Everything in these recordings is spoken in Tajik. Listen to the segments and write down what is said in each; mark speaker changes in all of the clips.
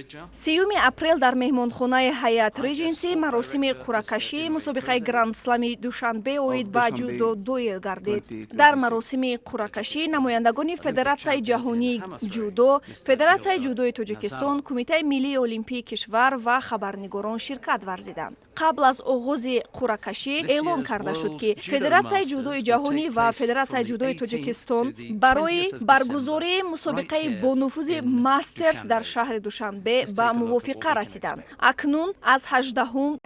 Speaker 1: 3 апрел дар меҳмонхонаи Ҳаят Реҷенси маросими қуръакашии мусобиқаи Грандслами Душанбе оид ба ҷудо доир гардид. Дар маросими қуръакашӣ намояндагони Федератсияи ҷаҳонии ҷудо, Федератсияи ҷудои Тоҷикистон, Кумитаи миллии олимпии кишвар ва хабарнигорон ширкат варзиданд. Қабл аз оғози қуръакашӣ эълон карда шуд, ки Федератсияи ҷудои ҷаҳонӣ ва Федератсияи ҷудои Тоҷикистон барои баргузории мусобиқаи бонуфузи Мастерс дар шаҳри Душанбе ба мувофиқа расиданд. Акнун аз 18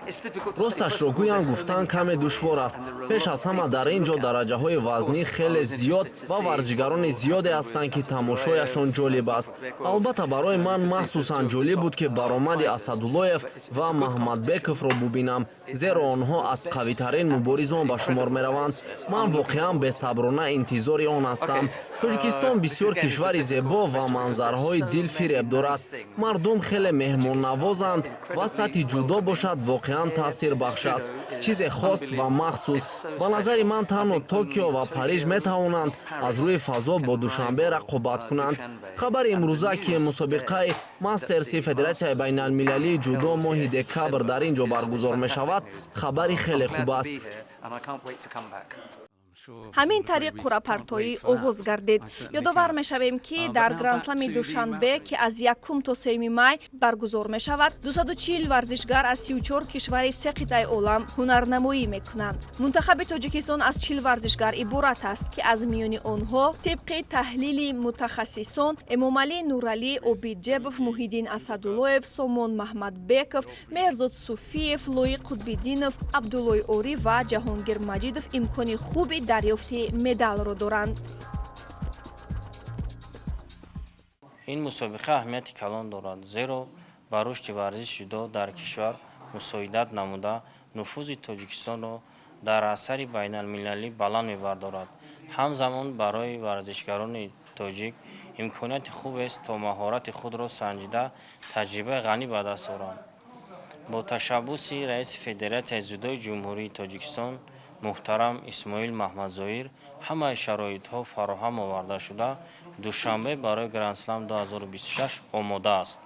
Speaker 2: Росташро гӯям, гуфтан каме душвор аст. Пеш аз ҳама, дар ин ҷо дараҷаҳои вазнӣ хеле зиёд ва варзишгарони зиёде ҳастанд, ки тамошояшон ҷолиб аст. Албатта, барои ман махсусан ҷолиб буд, ки баромади Асадуллоев ва Маҳмадбековро бубинам, зеро онҳо аз қавитарин муборизон ба шумор мераванд. Ман воқеан бесаброна интизори он ҳастам. Тоҷикистон бисёр кишвари зебо ва манзараҳои дилфиреб дорад. Мардум хеле меҳмоннавозанд ва сатҳи ҷудо бошад, воқеан таъсирбахш аст, чизе хос ва махсус. Ба назари ман, танҳо Токио ва Париж метавонанд аз рӯи фазо бо Душанбе рақобат кунанд. Хабари имрӯза, ки мусобиқаи Мастерси Федератсияи байналмилалии ҷудо моҳи декабр дар ин ҷо баргузор мешавад, хабари хеле хуб аст.
Speaker 1: Ҳамин тариқ қуръапартоӣ оғоз гардид. Ёдовар мешавем, ки дар Грандслами Душанбе, ки аз 1 то 3 май баргузор мешавад, 240 варзишгар аз 34 кишвари се қитъаи олам ҳунарнамоӣ мекунанд. Мунтахаби Тоҷикистон аз 40 варзишгар иборат аст, ки аз миёни онҳо, тибқи таҳлили мутахассисон, Эмомалӣ Нуралӣ, Обид Ҷебов, Муҳиддин Асадуллоев, Сомон Маҳмадбеков, Меҳрзод Суфиев, Лоиқ Қутбиддинов, Абдуллои Орӣ ва Ҷаҳонгир Маҷидов имкони хуби дарёфти медалро доранд.
Speaker 3: Ин мусобиқа аҳамияти калон дорад, зеро ба рушди варзиши ҷудо дар кишвар мусоидат намуда, нуфузи Тоҷикистонро дар асари байналмилалӣ баланд мебардорад. Ҳамзамон, барои варзишгарони тоҷик имконияти хубест, то маҳорати худро санҷида, таҷрибаи ғанӣ ба даст оранд. Бо ташаббуси раиси Федератсияи ҷудои Ҷумҳурии Тоҷикистон муҳтарам Исмоил Маҳмадзоир ҳамаи шароитҳо фароҳам оварда шуда, Душанбе барои Грандслам 2026 омода аст.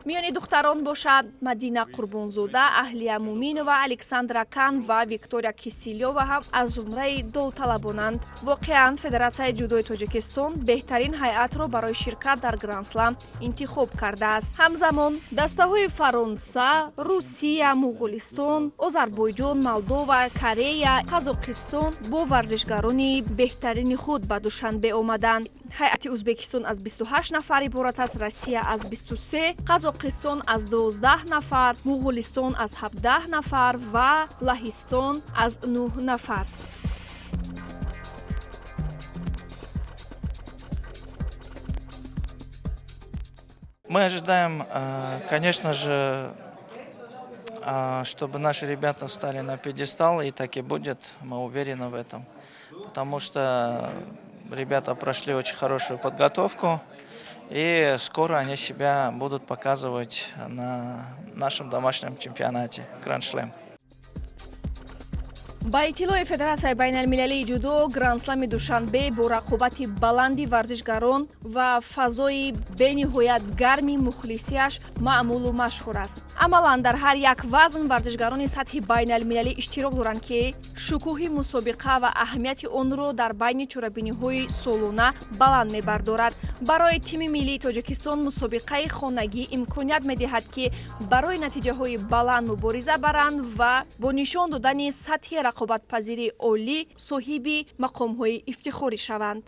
Speaker 1: Миёни духтарон бошад, Мадина Қурбонзода, Аҳлия Муминова, Александра Кан ва Виктория Кисилёва ҳам аз зумраи довталабонанд. Воқеан, Федератсияи ҷудои Тоҷикистон беҳтарин ҳайатро барои ширкат дар Грандслам интихоб кардааст. Ҳамзамон, дастаҳои Фаронса, Русия, Муғулистон, Озарбойҷон, Молдова, Корея, Қазоқистон бо варзишгарони беҳтарини худ ба Душанбе омаданд. Ҳайати Ӯзбекистон аз 28 нафар иборат аст, Россия аз 23, Қазоқистон аз 12 нафар, Муғулистон аз 17 нафар ва Лаҳистон аз 9 нафар.
Speaker 4: Мы ожидаем, конечно же, чтобы наши ребята встали на пьедестал, и так и будет, мы уверены в этом. Потому что ребята прошли очень хорошую подготовку, и скоро они себя будут показывать на нашем домашнем чемпионате Гранд-Шлем.
Speaker 1: Ба иттилои Федератсияи байналмилалии ҷудо, Грандслами Душанбе бо рақобати баланди варзишгарон ва фазои бениҳоят гарми мухлисиаш маъмулу машҳур аст. Амалан, дар ҳар як вазн варзишгарони сатҳи байналмилалӣ иштирок доранд, ки шукӯҳи мусобиқа ва аҳамияти онро дар байни чорабиниҳои солона баланд мебардорад. Барои тими миллии Тоҷикистон мусобиқаи хонагӣ имконият медиҳад, ки барои натиҷаҳои баланд мубориза баранд ва бо нишон додани сатҳи рақобатпазирии олӣ соҳиби мақомҳои ифтихорӣ шаванд.